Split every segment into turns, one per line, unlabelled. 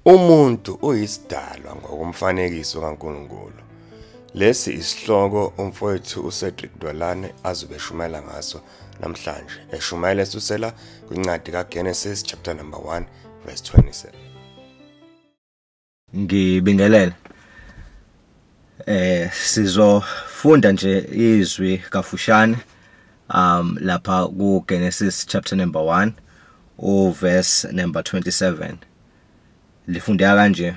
Umuntu uyisidalwa ngokomfanekiso kaNkulunkulu. Lesi isihloko umfowethu uCedric Dwelane azobe eshumayela ngaso namhlanje. Eshumayela esusela kwincwadi kaGenesis chapter number 1 verse 27.
Ngibingelele. Sizofunda nje izwi kafushane lapha ku Genesis chapter number 1 u verse number 27. Lifundeka kanje: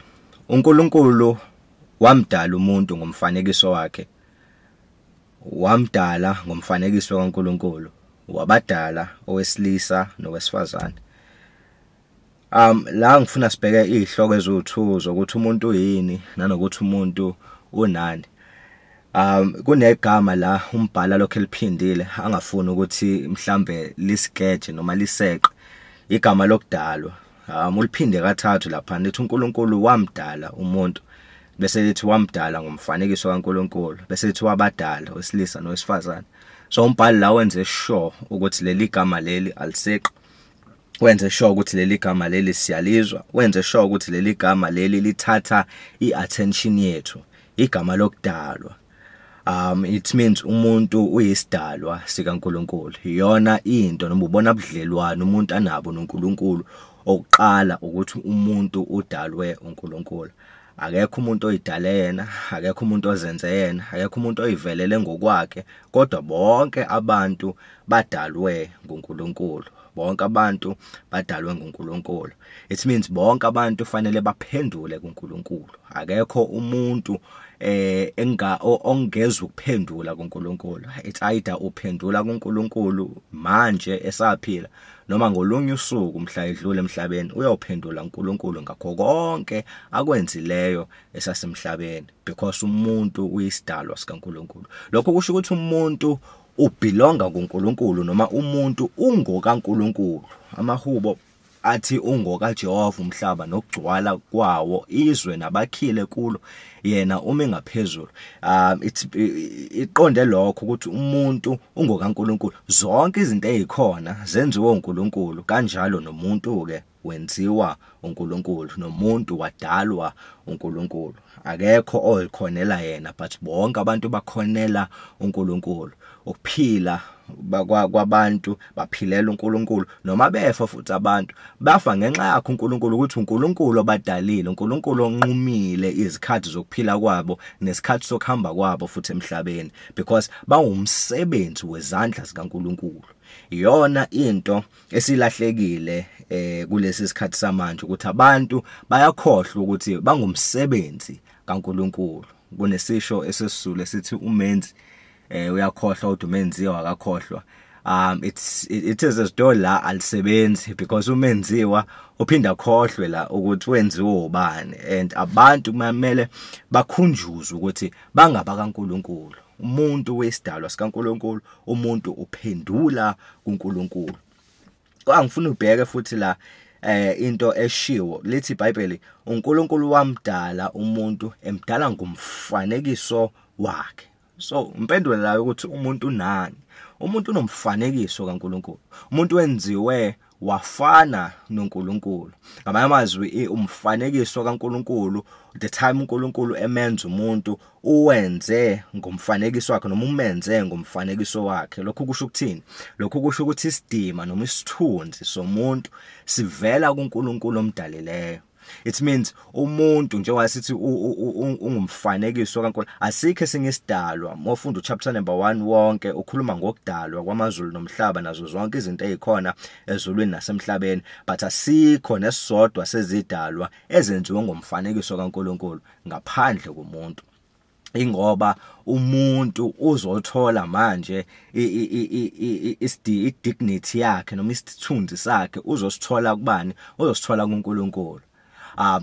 uNkulunkulu wamdala umuntu ngomfanekiso wakhe, wamdala ngomfanekiso kaNkulunkulu, wabadala owesilisa nowesifazane. La ngifuna sibheke izihloko eziwu2 zokuthi umuntu uyini nanokuthi umuntu unani. Kunegama la umbhala lokho eliphindile angafuni ukuthi mhlambe lisikeje noma liseqe, igama lokudalwa. Uliphinde kathathu lapha, lithi uNkulunkulu wamdala umuntu, bese lithi wamdala ngomfanekiso kaNkulunkulu, bese lithi wabadala owesilisa nowesifazane. So umbhali la wenze sure ukuthi leli gama leli aliseqi, wenze sure ukuthi leli gama leli siyalizwa, wenze sure ukuthi leli gama leli lithatha iattention yethu, igama lokudalwa. It means umuntu uyisidalwa sikaNkulunkulu. Iyona into noma ubona ubudlelwano umuntu anabo noNkulunkulu. Okuqala ukuthi umuntu udalwe uNkulunkulu. Akekho umuntu oyidale yena, akekho umuntu ozenze yena, akekho umuntu oyivelele ngokwakhe, kodwa bonke abantu badalwe nguNkulunkulu. Bonke abantu badalwe nguNkulunkulu. It means bonke abantu fanele baphendule kuNkulunkulu. Akekho umuntu ongeza ukuphendula kuNkulunkulu. It's either uphendula kuNkulunkulu manje esaphila, noma ngolunye usuku mhla edlule emhlabeni uyophendula uNkulunkulu ngakho konke akwenzileyo esasemhlabeni, because umuntu uyisidalwa sikaNkulunkulu. Lokho kusho ukuthi umuntu ubelonga kuNkulunkulu, noma umuntu ungokaNkulunkulu. Amahubo athi ungoka Jehova umhlaba nokugcwala kwawo, izwe nabakhile kulo, yena ume ngaphezulu. Iqonde lokho ukuthi umuntu ungokaNkulunkulu. Zonke izinto ezikhona zenziwe uNkulunkulu, kanjalo nomuntu ke wenziwa uNkulunkulu, nomuntu wadalwa uNkulunkulu. Akekho oyikhonela yena, but bonke abantu bakhonela uNkulunkulu. Ukuphila kwabantu baphilela uNkulunkulu, noma befa futhi abantu bafa ngenxa yakhe uNkulunkulu, ukuthi uNkulunkulu obadalile, uNkulunkulu onqumile izikhathi zokuphila kwabo nesikhathi sokuhamba kwabo futhi emhlabeni, because bawumsebenzi wezandla zikaNkulunkulu. Iyona into esilahlekile kulesi sikhathi samanje, ukuthi abantu bayakhohlwa ukuthi bangumsebenzi kaNkulunkulu. Kunesisho esesisulu esithi umenzi uyakhohlwa ukuthi umenziwa akakhohlwa. It is as though la alisebenzi, because umenziwa uphinda akhohlwe la ukuthi wenziwe ubani, and abantu kumele bakhunjuzwe ukuthi bangaba kaNkulunkulu. Umuntu wesidalwa sikaNkulunkulu, umuntu uphendula kuNkulunkulu. Angifuna ubheke futhi la into eshiwo lithi iBhayibheli, uNkulunkulu wamdala umuntu emdala ngomfanekiso wakhe. So impendulo la ukuthi umuntu unani? Umuntu unomfanekiso kaNkulunkulu. Umuntu wenziwe wafana noNkulunkulu. Ngamanye amazwi, umfanekiso kaNkulunkulu, the time uNkulunkulu emenza umuntu, uwenze ngomfanekiso wakhe, noma umenze ngomfanekiso wakhe. Lokhu kusho ukuthini? Lokhu kusho ukuthi isidima noma isithunzi somuntu sivela kuNkulunkulu omdalileyo. It means umuntu njengoba sithi ungumfanekiso kaNkulunkulu, asikho esingesidalwa. Mawufunda uchapter number 1 wonke ukhuluma ngokudalwa kwamazulu nomhlaba nazo zonke izinto ezikhona ezulwini nasemhlabeni, but asikho nesisodwa sezidalwa ezenziwe ngomfanekiso kaNkulunkulu ngaphandle komuntu. Ingoba umuntu uzothola manje i-dignity yakhe noma isithunzi sakhe uzosithola kubani? Uzosithola kuNkulunkulu.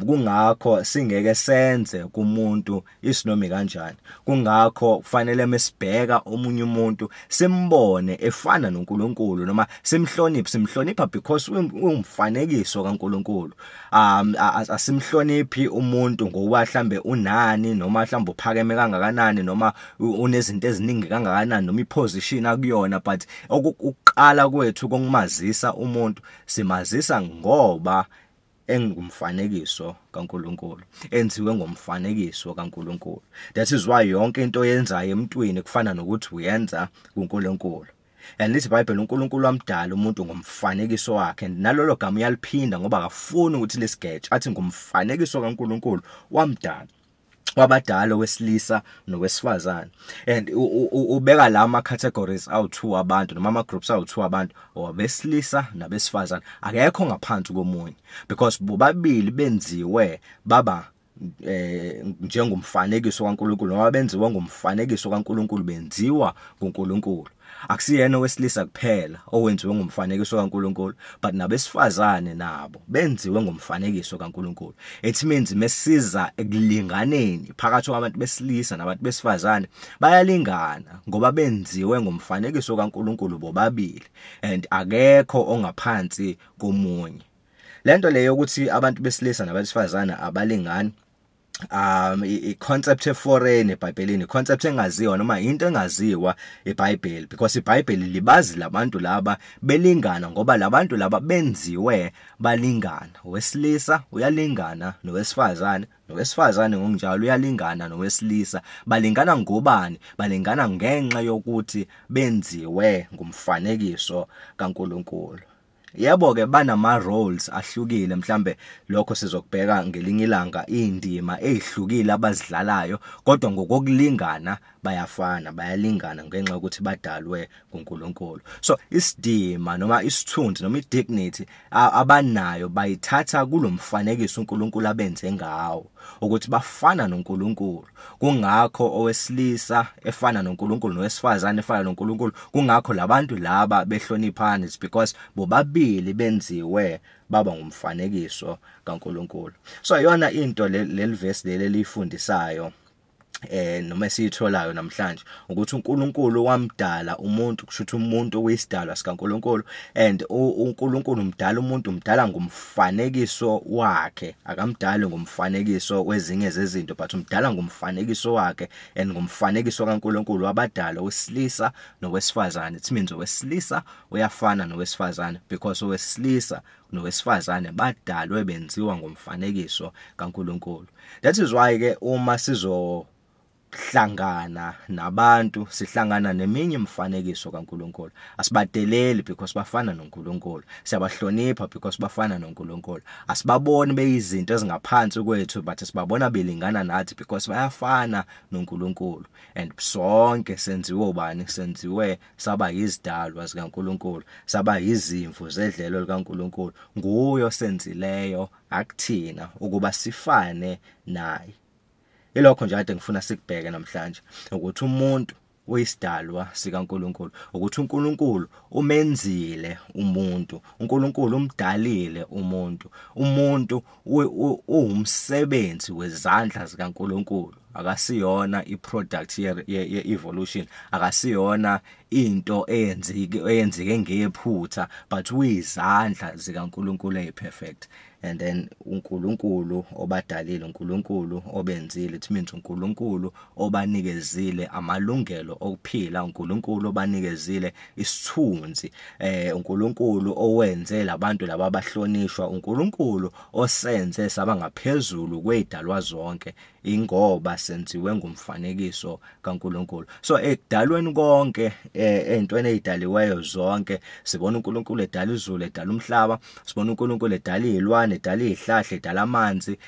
Kungakho singeke senze kumuntu isinomi kanjani. Kungakho kufanele mesibheka omunye umuntu simbone efana noNkulunkulu, noma simhloniphe, simhlonipha because ungumfanekiso kaNkulunkulu. Asimhloniphi umuntu ngokuba mhlambe unani, noma mhlambe uphakeme kangakanani, noma unezinto eziningi kangakanani, noma iposition akuyona, but ukuqala kwethu kokumazisa umuntu simazisa ngoba engumfanekiso kaNkuluNkulu, enziwe ngomfanekiso kaNkuluNkulu. That is why yonke into oyenzayo emntwini kufana nokuthi uyenza kuNkulunkulu. And lithi iBhayibheli uNkulunkulu wamdala umuntu ngomfanekiso wakhe, nalolo gama uyaliphinda ngoba akafuni ukuthi lesigeje, athi ngomfanekiso kaNkuluNkulu wamdala, wabadala owesilisa nowesifazane. And ubeka la ama categories awu2 abantu noma ama groups awu2 abantu, owabesilisa nabesifazane, akekho ngaphansi komunye, because bobabili benziwe baba njengomfanekiso kaNkuluNkulu, noma benziwe ngomfanekiso kaNkuluNkulu, benziwa kuNkulunkulu. Akusiyena owesilisa kuphela owenziwe ngomfanekiso kaNkuluNkulu, but nabesifazane nabo benziwe ngomfanekiso kaNkuluNkulu. It means mesiza ekulinganeni phakathi kwabantu besilisa nabantu besifazane, bayalingana ngoba benziwe ngomfanekiso kaNkuluNkulu bobabili, and akekho ongaphansi komunye. Lento leyo ukuthi abantu besilisa nabesifazane abalingani, i-concept eforeign eBhayibhelini, i-concept engaziwa noma into engaziwa eBhayibheli, because iBhayibheli libazi labantu laba belingana, ngoba labantu laba benziwe balingana. Owesilisa uyalingana nowesifazane, nowesifazane ngokunjalo uyalingana nowesilisa. Balingana ngobani? Balingana ngenxa yokuthi benziwe ngumfanekiso kaNkuluNkulu. Yebo ke banama roles ahlukile, mhlambe lokho sizokubheka ngelinye ilanga, indima ezihlukile abazidlalayo, kodwa ngokokulingana bayafana, bayalingana ngenxa yokuthi badalwe kuNkulunkulu. So isidima noma isithunzi noma idignity abanayo bayithatha kulomfanekiso uNkulunkulu abenze ngawo, ukuthi bafana noNkulunkulu. Kungakho owesilisa efana noNkulunkulu nowesifazane efana noNkulunkulu, kungakho labantu laba behloniphana, it's because bobabili benziwe baba ngumfanekiso kaNkulunkulu. So iyona into leli verse leli elifundisayo noma esiyitholayo namhlanje, ukuthi uNkulunkulu wamdala umuntu, kusho ukuthi umuntu uyisidalwa sikaNkulunkulu, and uNkulunkulu umdala umuntu, umdala ngomfanekiso wakhe, akamdali ngomfanekiso wezinye zezinto, but umdala ngomfanekiso wakhe, and ngomfanekiso kaNkulunkulu wabadala owesilisa nowesifazane. It means owesilisa uyafana nowesifazane, because owesilisa nowesifazane badalwe benziwa ngomfanekiso kaNkulunkulu. That is why ke uma sizo hlangana nabantu, sihlangana neminye imifanekiso kaNkulunkulu. Asibadeleli because bafana noNkulunkulu, siyabahlonipha because bafana noNkulunkulu. Asibaboni beyizinto ezingaphansi kwethu, but sibabona belingana nathi because bayafana noNkulunkulu. And sonke senziwe ubani? Senziwe saba yizidalwa zikaNkulunkulu, saba yizimvu zedlelo likaNkulunkulu. Nguyo senzileyo akuthina ukuba sifane naye. Ilokho nje ade ngifuna sikubheke namhlanje, ukuthi umuntu uyisidalwa sikaNkulunkulu, ukuthi uNkulunkulu umenzile umuntu, uNkulunkulu umdalile umuntu, umuntu uwumsebenzi wezandla zikaNkulunkulu, akasiyona iproduct ye evolution, akasiyona into eyenzeke ngephutha, but uyizandla zikaNkulunkulu eziperfect. And then uNkulunkulu obadalile, uNkulunkulu obenzile, it means uNkulunkulu obanikezile amalungelo okuphila, uNkulunkulu obanikezile isithunzi, uNkulunkulu owenze labantu laba abahlonishwa, uNkulunkulu osenze saba ngaphezulu kwezidalwa zonke, ingoba senziwe ngumfanekiso kaNkulunkulu. So ekudalweni konke, ezintweni ezidaliweyo zonke, sibona uNkulunkulu edala izulu, edala umhlaba, sibona uNkulunkulu edala izilwane, edala izihlahla, edala amanzi,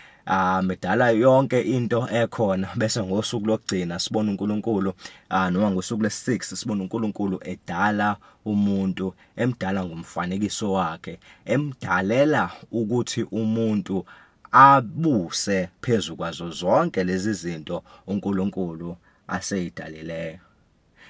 edala yonke into ekhona. Bese ngosuku lokugcina sibona uNkulunkulu, noma ngosuku lesi6 sibona uNkulunkulu edala umuntu, emdala ngomfanekiso wakhe, emdalela ukuthi umuntu abuse phezu kwazo zonke lezi zinto uNkulunkulu aseyidalileyo.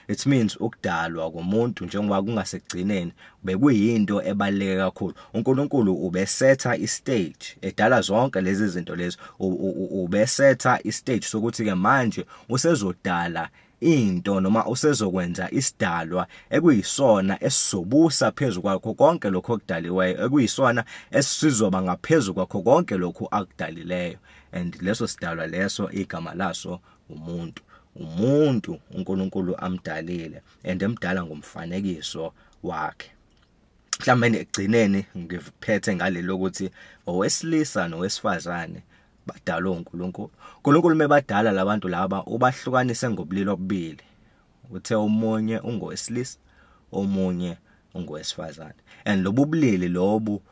It means ukudalwa komuntu njengoba kungasekugcineni bekuyinto ebaluleke kakhulu. uNkulunkulu ubesetha istage edala zonke lezi zinto lezi, ubesetha istage sokuthi ke manje usezodala into noma usezokwenza isidalwa ekuyisona esizobusa phezulu kwakho konke lokho okudaliweyo, ekuyisona esizoba ngaphezulu kwakho konke lokhu akudalileyo. And leso sidalwa leso igama laso umuntu. Umuntu uNkulunkulu amdalile and emdala ngomfanekiso wakhe. Mhlawumbe ekugcineni ngiphethe ngalelo ukuthi owesilisa nowesifazane badalwe uNkulunkulu. uNkulunkulu mebadala labantu laba ubahlukanise ngobulili obubili. Uthe omunye ungowesilisa, omunye ungowesifazane. And lobu bulili lobu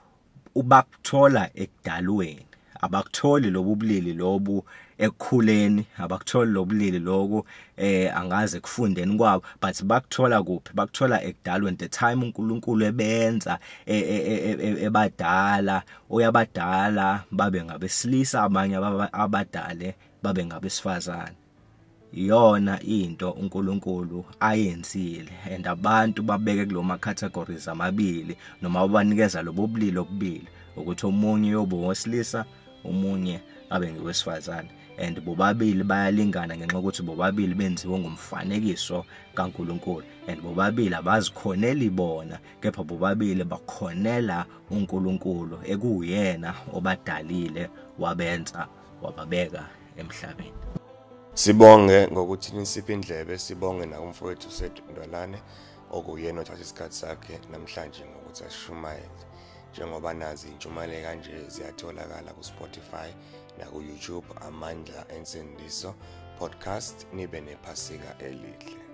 ubakuthola ekudalweni. Abakutholi lobu bulili lobu ekukhuleni, abakutholi lobulili loku angaze kufundeni kwabo, but bakuthola kuphi? Bakuthola ekudalweni. The time uNkulunkulu ebenza ebadala, uyabadala babe ngabesilisa, abanye abadale babe ngabesifazane. Iyona into uNkulunkulu ayenzile, and abantu babeke kuloma categories amabili, noma ubanikeza lobo bulili obubili, ukuthi omunye uyoba owesilisa, omunye abe ngowesifazane, and bobabili bayalingana ngenxa yokuthi bobabili benziwe ngomfanekiso kaNkulunkulu, and bobabili abazikhoneli bona, kepha bobabili bakhonela uNkulunkulu ekuyena obadalile, wabenza, wababeka emhlabeni.
Sibonge ngokuthi nisiphe indlebe, sibonge nakumfowethu Cedric Ndwalane okuyena othatha isikhathi sakhe namhlanje ngokuthi asishumayele. Njengoba nazi intshumayelo kanje ziyatholakala ku-Spotify naku-YouTube, Amandla Ensindiso Podcast. Nibe nephasika elihle.